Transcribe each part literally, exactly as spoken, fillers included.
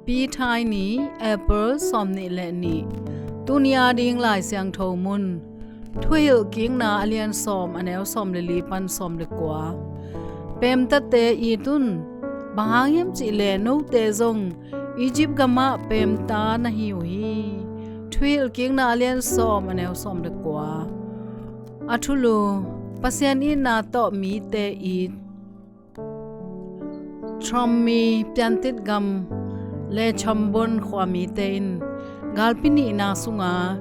Pi Thai ni, April sawmnih le nih. Tuni a ding Lai Siangtho mun. Thuhilhkikna a lian sawm, a neu sawm le li pan sawm le kua. Pemtate it un, bang hang hiam cih leh note zong Egypt gamah pemta na hi uh hi. Thuhilhkikna a lian sawm, a neu sawm le kua. A thulu: Pasian itna tawh mite it. Trump mi, piantit gam le Chambon khua mite in galpi nihna sunga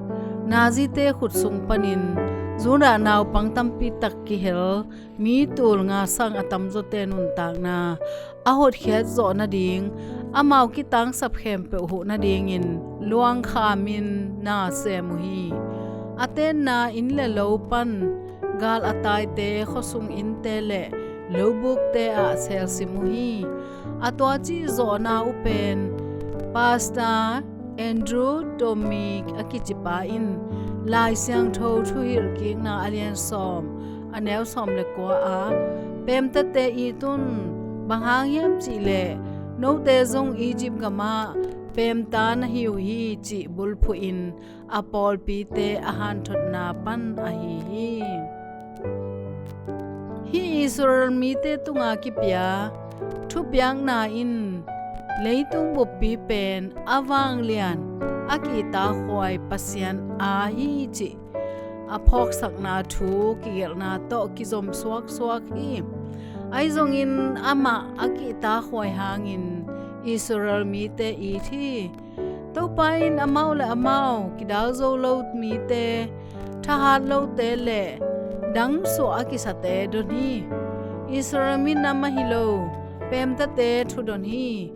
Nazite khut sung panin Judah naupang tampi tak kihel, mi tul nga sang a tamzawte nuntakna a hotkhiat zawh nading, amau kitangsap khempeuh huh nadingin luang khamin na sem uh hi. A tenna inn le lo pan gal a taite, khuasung innte le lobukte ah selsim uh hi. A tua cih zawhna uh pen Pastor Andrew Tomik a kicipa in Lai Siangtho Thuhilhkikna a lian sawm, a neu sawm le kua ah, pemtate it un, bang hang hiam cih leh note zong Egypt gamah pemta na hi uh hi, cih bulphuhin a pawlpite a hanthotna pan ahi hi. Hih Israel mite tunga kipia thupiakna in leitung buppi pen a vanglian, a kihtakhuai Pasian aa hi cih a phawksakna thu kigelhna tawh kizom suaksuak hi. Ahi zongin amah a kihtakhuai hangin Israel mite it hi. Topa in amau le amau kidal zo lo mite, thahat lote le dang suah a kisate don hi. Israel minam ahi lo pemtate thu don hi.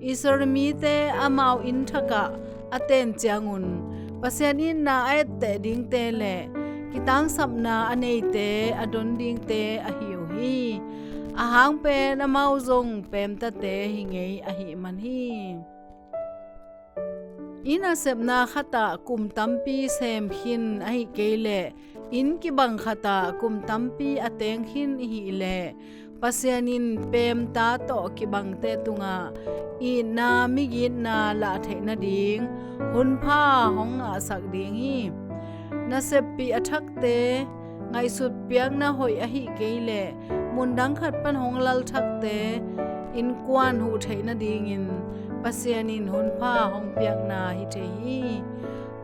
Israel mite amau inn thakah a ten ciangun Pasian itna a etteh dingte le kitangsapna a neite a don dingte ahi uh hi. A hang pen amau zong pemtate hi ngei ahih man hi. Inn a sepna khatah kum tampi sem khin ahih kei leh, inn kibang khatah kum tampi a teng khin i hih leh, Pasian in pemta tawh kibangte tungah itna, migitna lah theih nading hunpha hong ngahsak ding hi. Naseppih a thakte, ngaihsut piakna hoih ahih kei leh mundang khat pan hong lal thakte, innkuan huh theih nadingin Pasian in hunpha hong piakna hi thei hi.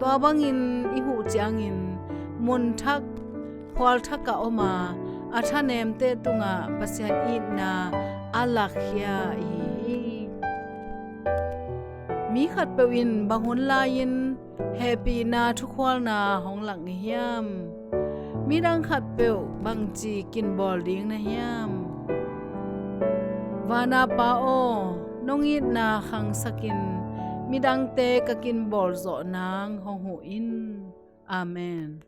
Tua bangin i huh ciangin mun thak, khual thakah om a, a thanemte tungah Pasian itna a lakkhia i hi hi. Mi khatpeuh in bang hun lai-in hehpihna thukhualna hong lak ngei hiam? Midang khatpeuh bangci kinbawl ding na hiam? Vana Pa aw, nong itna khangsakin midangte ka kinbawl zawh nang hong huh in. Amen.